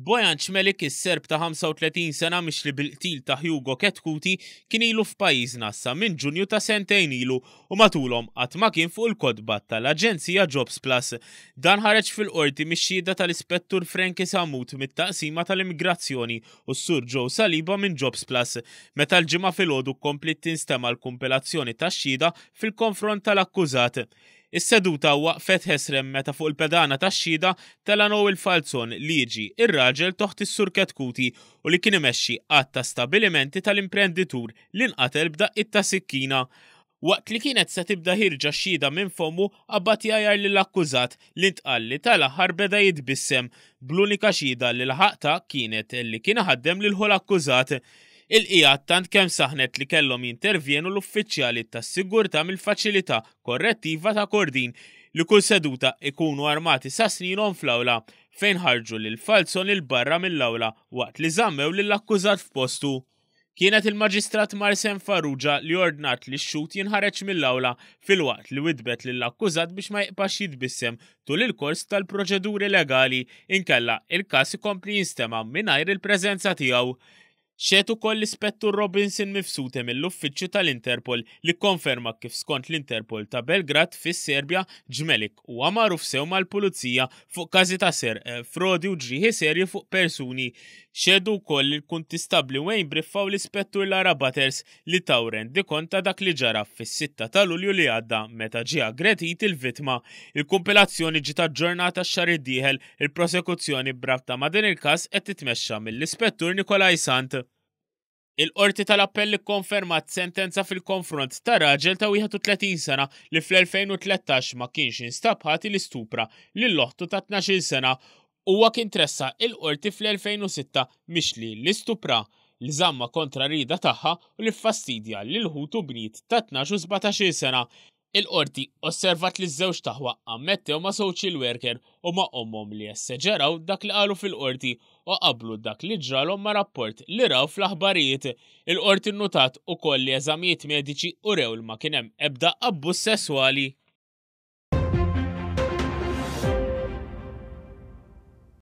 Bojan Cmelik, is-Serb ta' 35 sena mixli bil-qtil ta' Hugo Chetcuti, kien ilu f'pajjiżna sa minn Ġunju ta' sentejn ilu u matulhom qatt ma kien fuq il-kotba tal-Aġenzija Jobs Plus. Dan ħareġ fil-Qorti mix-xhieda tal-Ispettur Frankie Sammut mit-Taqsima tal-Immigrazzjoni u s-Sur Joe Saliba minn Jobs Plus meta l-Ġimgħa filgħodu kompliet tinstema' l-kumpilazzjoni tax-xhieda fil-konfront tal-akkużat. Is-seduta waqfet ħesrem meta fuq il-pedana tax-xhieda tela' Noel Falzon li jiġi r-raġel t'oħt is-Sur Chetcuti u li kien imexxi għadd ta' stabilimenti tal-imprenditur li nqatel b'daqqiet ta' sikkina. Waqt li kienet se tibda ħierġa x-xhieda minn fommu qabad jgħajjar lill-akkużat li ntqal li tal-aħħar beda jitbissem, bl-unika xhieda li laħaq ta kienet li kien iħaddem lil ħu l-akkużat. Il-qiegħa tant kemm saħnet li kellhom jintervjenu l-uffiċjali tas-sigurtà mill-Faċilità Korrettiva ta' Kordin li kull seduta ikunu armati sa sninhom fl-awla, fejn ħarġu lil Falzon 'il barra mill-awla waqt li żammew lill-akkużat f'postu. Kienet il-Maġistrat Marsen Farrugia li ordnat li x-xhud jinħareġ mill-awla filwaqt li widdbet lill-akkużat biex ma jibqax jitbissem tul il-kors tal-proċeduri legali inkella il-każ ikompli jinstema' mingħajr il-preżenza tiegħu. Xehed ukoll l-Ispettur Robinson Mifsute mill-Uffiċċju tal-Interpol li kkonferma kif skont l-Interpol ta' Belgrad fis-Serbja, Gmelik huwa magħruf sew mal-Pulizija fuq każi ta' serq, frodi u ġrieħi serji fuq persuni. Xehdu wkoll il-Kuntistabbli Wayne Briffa u l-Ispettur Lara Butters li taw rendikont ta' dak li ġara fis-sitta ta' Lulju li għadda meta ġie aggredit il-vittma. Il-kumpilazzjoni ġiet aġġornata x-xahar id-dieħel. Il-prosekuzzjoni b'rabta ma' din il-każ qed titmexxa mill-Ispettur Nikolai Sant. Il-Qorti tal-Appell ikkonfermat sentenza fil-konfront ta' raġel ta' 31 sena li fl-2013 ma kienx instab ħati li stupra lil oħtu ta' 12-il sena. Huwa kien tressaq il-Qorti fl-2006 mixli li stupra, li żammha kontra r-rieda tagħha u li ffastidja lil ħutu bniet ta' 12 u 17-il sena. Il-Qorti osservat li ż-żewġt aħwa ammettew ma' social worker u ma' ommhom li esseġeraw dak li qalu fil-Qorti u qabblu dak li ġralhom ma' rapport li raw fl-aħbarijiet. Il-Qorti nnutat ukoll li eżamijiet mediċi urew li ma kien hemm ebda abbuż sesswali.